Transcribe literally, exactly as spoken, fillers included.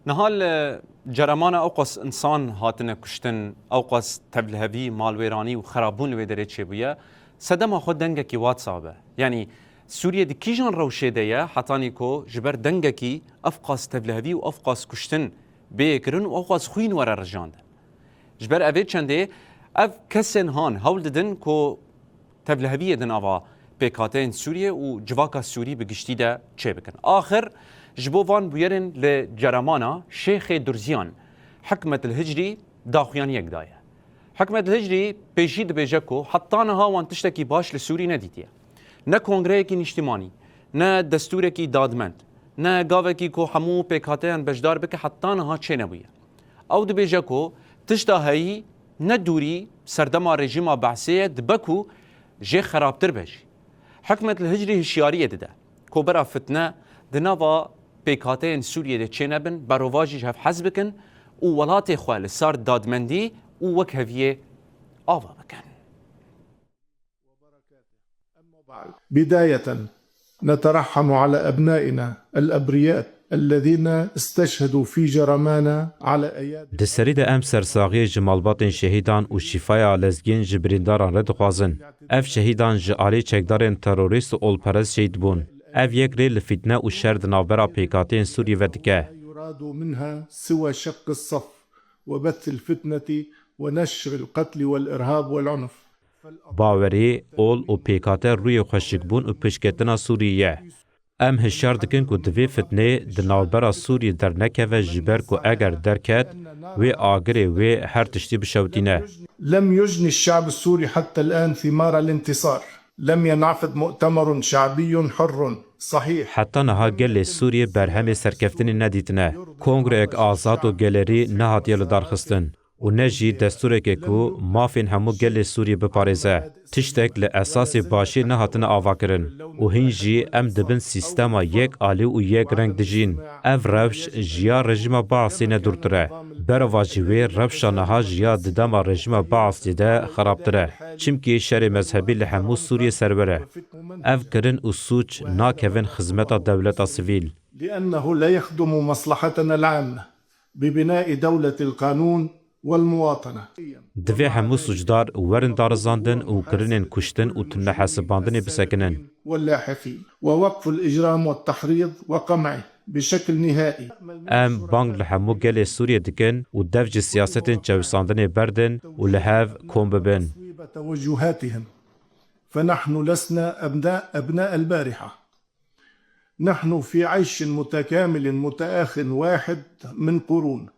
Niha li Ceremana ewqas insan hatine kuştin, ewqas tevlihevî, malwêranî û xerabûn li wê derê çêbûye, sedema xwe dengekî WhatsApp e. Yanî Sûriye di kîjan rewşê de ye, hetanî ku ji ber dengekî ewqas tevlihevî û ewqas kuştin bê kirin û ewqas xwîn were rijandin. Ji ber evê çendê ev kesên han hewl didin ku tevliheviyê di nava pêkhateyên Sûriyê û civaka Sûrî bi giştî de çêbikin. Axir ji bo van bûyerên li Ceremana Şêxê Durziyan Hikmet el Hicrî daxuyaniyek daye. Hikmet el Hicrî pêşî dibêje ku heta niha wan tiştekî baş li Sûrî nedîtiye. Ne kongreyekî nîştîmanî, ne destûrekî dadmend, ne gavekî ku hemû pêkhateyan beşdar bike heta niha çênebûye. Ew dibêje ku tişta heyî ne dûrî serdema rejîma Be'sê ye, dibe ku jê xerabtir be jî. Hikmet el Hicrî hişyariyê dide ku bera fitne di nava pêkhateyên Sûriyê de çênebin, berovajî ji hev hez bikin û welatê xwe li sar dadmendî û wekheviyê ava bikin. بداية، نترحم على أبنائنا الأبرياء الذين استشهدوا في جرمانا على أيادي. Di serî de em sersaxiyê ji malbatên şehîdan û şîfaya lezgîn ji birîndaran re dixwazin. Ev şehîdan ji alî çekdarên terorîst û olperest şehîd bûn. Ev yek rê li fîtne û şer di navbera pêkhateyên Sûriyê ve dike. لا يراد منها سوى شق الصف وبث الفتنة ونشر القتل والإرهاب والعنف. Bawerî, ol û pêkhate rûyê xweşikbûn û piştketina Sûriyê ye. Em hişyar dikin ku divê fitnê di navbera Sûriyê dernekeve, ji ber ku eger derket, wê agirê wê her tiştî bişewitîne. لم يجني الشعب السوري حتى الآن ثمار الانتصار. لم ينعقد مؤتمر شعبي حر صحيح. Heta niha gelê Sûriyê berhemê serkeftinê nedîtine. Kongreyek azad û gelerî nehatiye lidarxistin û ne jî destûrekê ku mafên hemû gelê Sûriyê biparêze. Tiştek li esasê başiyê nehatine avakirin û hîn jî em di bin sîstema yek alî û yek reng dijîn. Ev rewş ji ya rejîma Baasê ne dûrtir e. Berovajî wê rewşa niha ji ya di dema rejîma Baasê de xerabtir e. Çimkî şerê mezhebî li hemû Sûriyê serwer e. Ev kirin û sûc nakevin xizmeta dewleta sivîl. لأنه لا يخدم مصلحتنا العامة ببناء دولة القانون والمواطنة. Divê hemû sûcdar werin darizandin û kirinên kuştin û tunehesibandinê bisekinin. واللاحقين ووقف الإجرام والتحريض وقمعه بشكل نهائي. Em bang li hemû gelê Sûriyê dikin û dev ji siyasetên çewisandinê berdin û li hev kom bibin. توجهاتهم. فنحن لسنا أبناء أبناء البارحة. نحن في عيش متكامل متآخ واحد من قرون.